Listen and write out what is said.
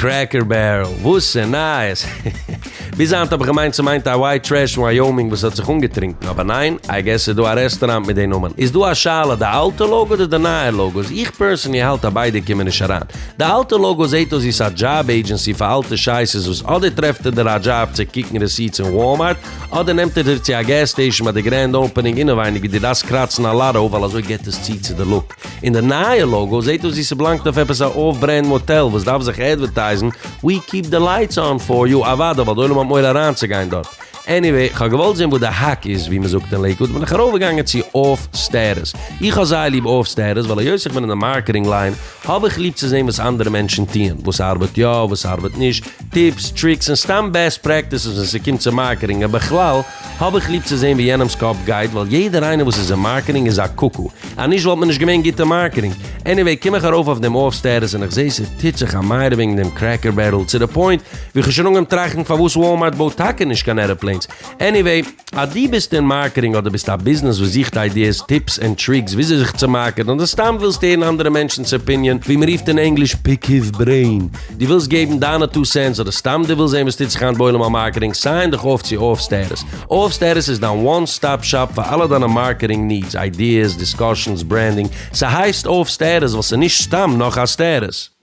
Cracker Barrel, וואס איז נייעס? ביז היינט האב איך געמיינט ס'מיינט א white trash פון ווייאומינג וואס האט זיך אנגעטרינקן, אבער ניין, I guess ס'איז דא א רעסטוראנט מיט די נאמען. איז דא א שאלה, די אלטע logo אדער די נייע logos? איך personally האלט אז ביידע קומען נישט אריין. די אלטע logo זעהט אויס ווי ס'איז א job agency פאר אלטע שייסערס וואס אדער טרעפט ער דיר א דזשאב צו קוקן receipts אין וואלמארט, אדער נעמט ער דיר צו א gas station ביי די grand opening אינעווייניג ווי דו דארפסט קראצן א לאטא ווייל אזוי געט עס צו צו די look. און די נייע logo זעט אויס ווי ס'בלאנגט אויף עפעס א off brand motel וואס דארף זיך אדווערטייזן we keep the lights on for you אוואדע ווייל די עולם האט מורא אריינצוגיין דארט. Anyway, כ'האב געוואלט זען וואס די האק איז ווי מ'זאגט אין לעיקוואד בין איך ארויפגעגאנגען צו Off Status. איך האב זייער ליב Off Status ווייל היות איך בין אין די marketing line האב איך ליב צו זען וואס אנדערע מענטשן טוען, וואס ארבעט יא וואס ארבעט נישט, tips, tricks און סתם best practices ווען ס'קומט צו marketing און בכלל האב איך ליב צו זען ווי יענעמ'ס קאפ גייט ווייל יעדער איינער וואס איז אין marketing איז א קוקו, אז נישט וואלט מען נישט געווען גוט אין marketing. Anyway קום איך ארויף אויף דעם Off Status און איך זעה ס'טוט זיך א מייער וועגן דעם Cracker Barrel צו די point ווי כ'האב שוין אנגעהויבן טראכטן פארוואס וואלמארט בויט טאקע נישט קיין airplanes. Anyway, אז דו ביסט אין marketing אדער ביסט א ביזנעס וואס זוכט ideas, tips and tricks וויאזוי זיך צו מארקעטן אדער סתם ווילסט הערן אנדערע מענטשנ'ס opinion, ווי מ'רופט אין ענגליש pick his brain, דו ווילסט געבן דיינע two cents אדער סתם דו ווילסט זען וואס טוט זיך היינט בעולם ה marketing, sign דיך אויף צו Off Status. Off Status איז דיין one stop shop פאר אלע דיינע marketing needs, ideas, discussions, branding, ס'הייסט Off Status ווייל ס'נישט סתם נאך א status.